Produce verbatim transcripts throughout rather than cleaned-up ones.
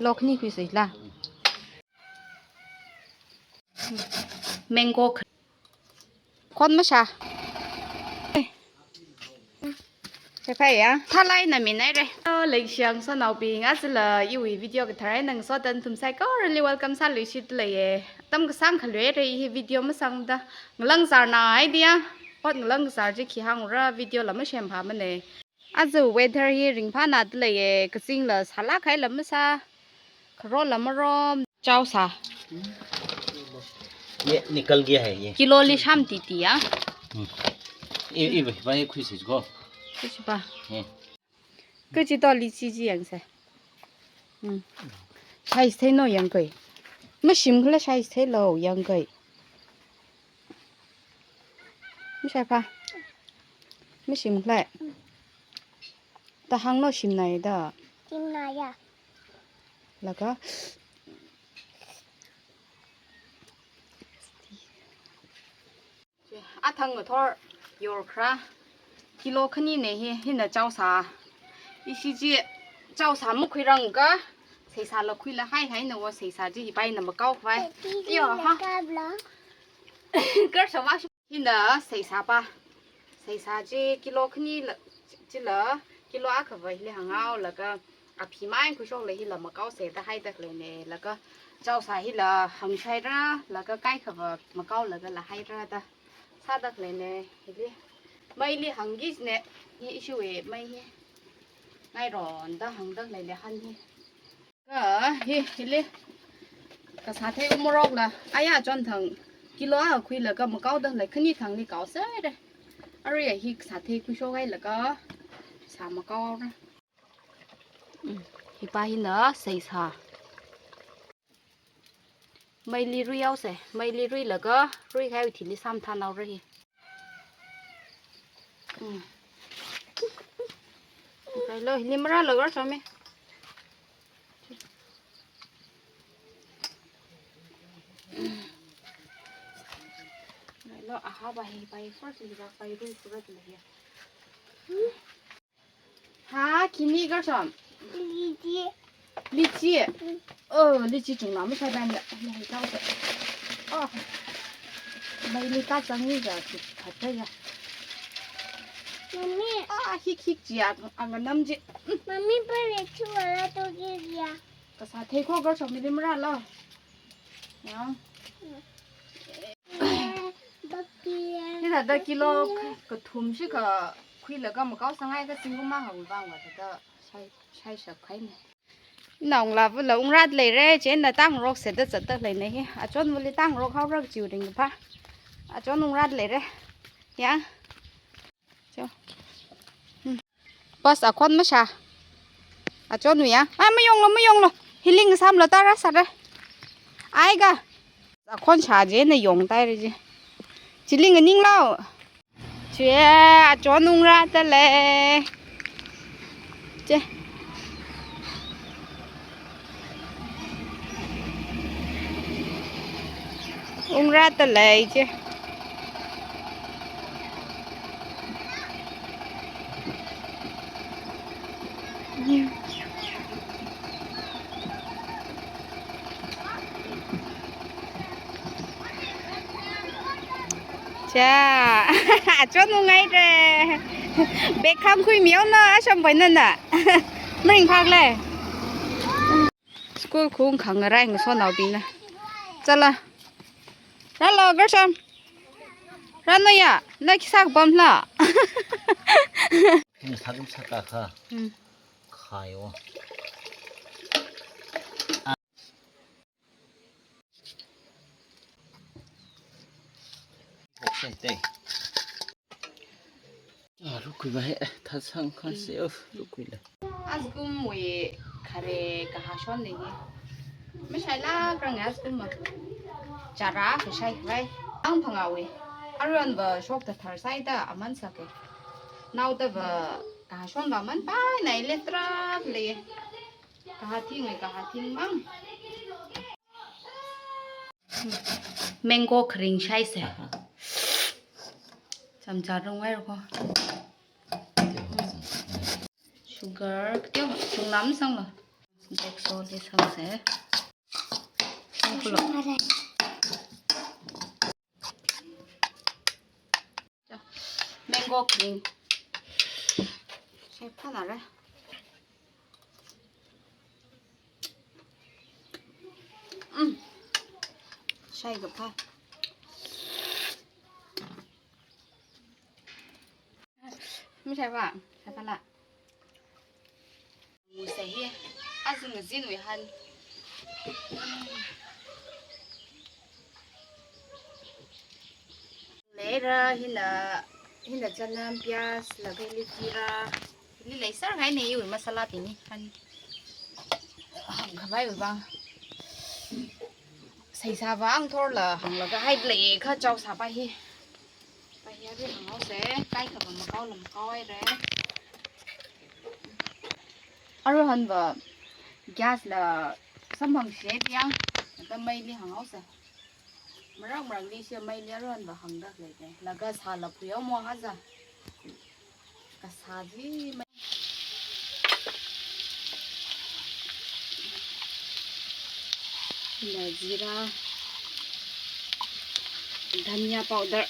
Lokni khuisei la. Mango kh-, khon masha. Sephai ya. Thalai na minaire. Oh, leishiya ngasotnaobing, ajala iwui video kathar eina ngasoda nathum saikorali welcome sāluishit leiye. Atam kasāng khaluire hi video masangda. Ngalang zar na idea. Ot ngalang zar chi khi hāngra video la masem pha mane. Aja weather hi ringphāna da leiye, kazingla sālāk haila masā, kharola marom, chao sā. ये निकल गया है ये। Kilo li sham titi ya. हम्म। ये, ये भाई, भाई, खुश है इसको। Kuchi pa. Hmm. Kuchi to li chi chi yang se. Hmm. Shai thei no yangkei. Mashim khala shai thei lo yangkei. Mashai pha. Mashim khala. Ta hāng no shimnai da. Shimnai ya. Laga. Athang ngathor yorkra. Kilo khani ne hi, hina chao sā. Ishi chi chao sā makhuirangka, seisā la khuila hai hai na wo seisā chi hi pai na makao khavai. Iyo, ha. Kar sama shi. Hina seisā pa. Seisā chi kilo khani la, chila kilo akha va hili hāngao laga aphi mai khuishok la hila makao se da haida leine laga chao sā hila hāngshai ra laga kaikha va makao laga la hai ra da sāda leine hili. Maili hāngki ne hi ishiwui mai hi. Ngairon da hāngda leile han hi. Ka hi, hili. Kasā thei umorok la. Aya chon thang. Kilo a khuilaga makao da lei khani thangli kao sāre. Arui hi kasā thei khuishok hailaga. Sā makao ra. Mm, hi pa hina seisā. Maili rui yao se, maili rui laga, rui khai uthi li sam thanao ra hi. Mm. Rai lo, hili mara lo gar chome. Rai lo, aha ba hi pai first li ba pai rui pura tu ya. Ha, khini kar chom. Lychee. Lychee. Mm. Oh, lychee chungna mashai ban ya. Ya, ya, ya. Oh. Maili kachang ni ja, chi, khat ya. Mummy. Ah, hik hik chi ya, ang nam chi. Mm. Mummy, pare chu wala to ke ya. Kasā thei kho kar chom mili mara lo. Ya. Hithāda kilo kathum shikha khuilaga makao sāngai kazing kuma hāngvang va thāda shai, shai shap khai ne. Naong la vula ungrat leire, chieina tangrok se da zatda leine hi. Achon vuli tangrok haora chiu ringpha. Achon ungrat leire. Ya. Cho. Hmm. Bus akhon masha. Achon uya. Ah, mayonglo, mayonglo. Hiling samlo tara sare. Ai ga. Akhon sha je na yong tai re je. Chiling aning lo. Che, achon ungrat da lei. Che. Ungrat da lei che. Cha, achon nungai re. Bag kham khuimiao na, asham pai na na. Maringphak lei. School khung khangarai ngasotnaobingna. Chala. Ralo, Gershom. Rano ya, na khi sākapam la. Ni sākam sāka kha. Hmm. Khayo. Hoksai te. Ah, rukui ba he, eh, thasang khan se, oh, rukui la. Azgum wui khare kahashon ni hi. Mashai la krang azgum ma. Chara kashai vai. Ang phangawui. Aruan va shokta thar sai da aman sake. Nao da va kahashon va man pai nai le trak le. Kahathing e, kahathing mang. Mango kharing shaise. Chamcha rung wai ko. Sugar, teo, chunglam sanglo. Black salt li sāse. Mango green. Shai phānāra. Mm. Shai kaphā. Mashaiva, shaiphāla. Muse hi, aja ngazinwui han. Leira hina, hina chanam, piyaz, laga hili jeera. Hili leisāngai ne iwui masala bing hi han. Hāngkhavaiwui vang. Seisāva angthorla hānglaga haida lei kha chao sāpai hi. Pai hi arui hānghaose, kaikhava makaola makaohaira. Aruihonva gas la samphang shit yang, laga meili hānghaose. Marak marakli shi meili aruihonva hāngda leine. Laga sāla phuihaomo haja. Kasā chi mei. Hina jeera, dhania powder.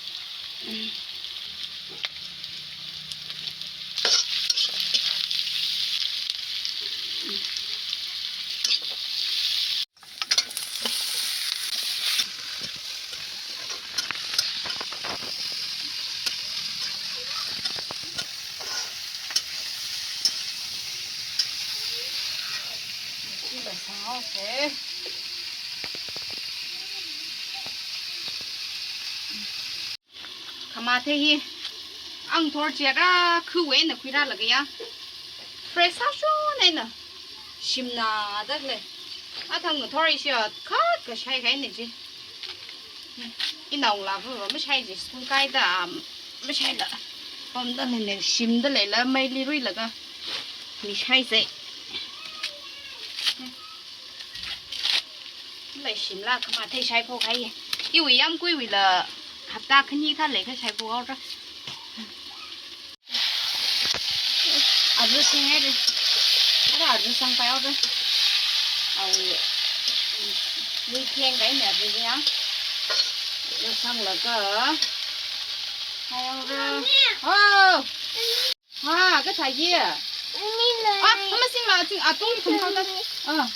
Khamathei hi angthor chiakha khuiwui eina khuirālaga ya. Fresh sāshon eina shimnada lei. Athang ngathor ishi khat kashai kahaina chi. Inaolava mashai chi, school kaida mashaila. Pamda leine, shimda leila meili ruilaga mishaise. Lei shimla khamathei shaiphok kahai. Iwui yamkuiwuila hapta khani thālei kha shaiphok haora. Alu singhaira. Ara alu sangpai haora. Awui. Lui theng kahaina alu ya. Alu sanglaga. Hai haora. Oh. Ha, kathāya? Ah, ama singla ching atung thum kang da. Ah,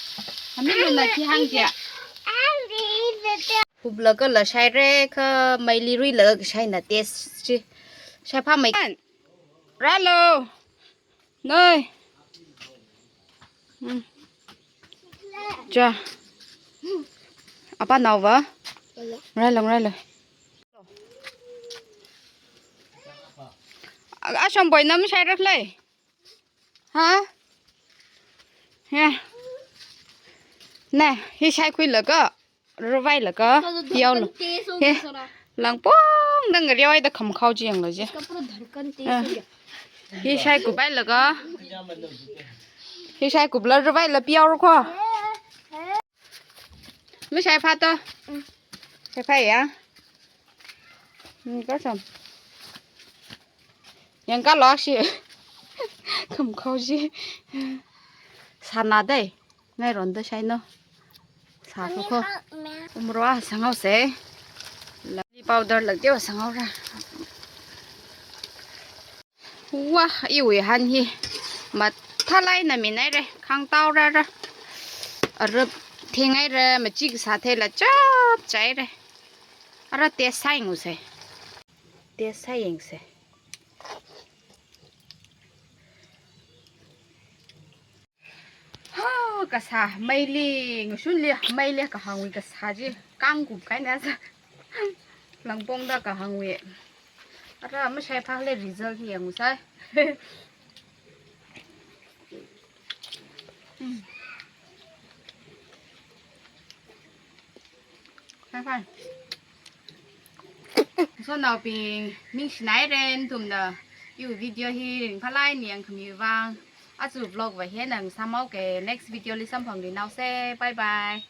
amiluna khi hāng jia. Huplaga la shaira kha meili ruilaga shaina taste chi. Shaiphāmei. Rālu. Noi. Hmm. Cha. Apanaova. Rālu, rālu. A, Ashamboi na mashairak lei. Ha? Ya. Ne, hi shaikhuilaga, ravailaga, piaolu. He. Langpong dang riaohaida khamakhao chi yanglu je. इसका पूरा धड़कन तेज हो गया। Hi shaikupailaga. Hi shaikupla ravailaga piaolu kho. Mashaiphā to. Mm. Shaiphāya. Mm, kasam. Yangkalo shi. Khamakhao chi. Sānadei. Ngaironda shaino. Sāsu kho. Umrua sanghaose. Lali powder lak teo sanghaora. Wa, iwui han hi. Mathālāk eina minaira, khangtao rāra. Ara thenghaira, machik sātheila chapchaira. Ara taste sāyanguse. Taste sāyangse. Ha, kasā, meili, ngashunli, meili kahāngwui kasā chi, kangkup kahaina sā. Langpongda kahāngwui. Ara mashaiphālei result hi yangusai. Hmm. Fine, fine. So naobing, ningshinaira nathumna iwui video hi ringphālāk eina yangkhami vang. Aja vlog va hieina ngasāmhaoke, next video li samphangluinaose. Bye bye.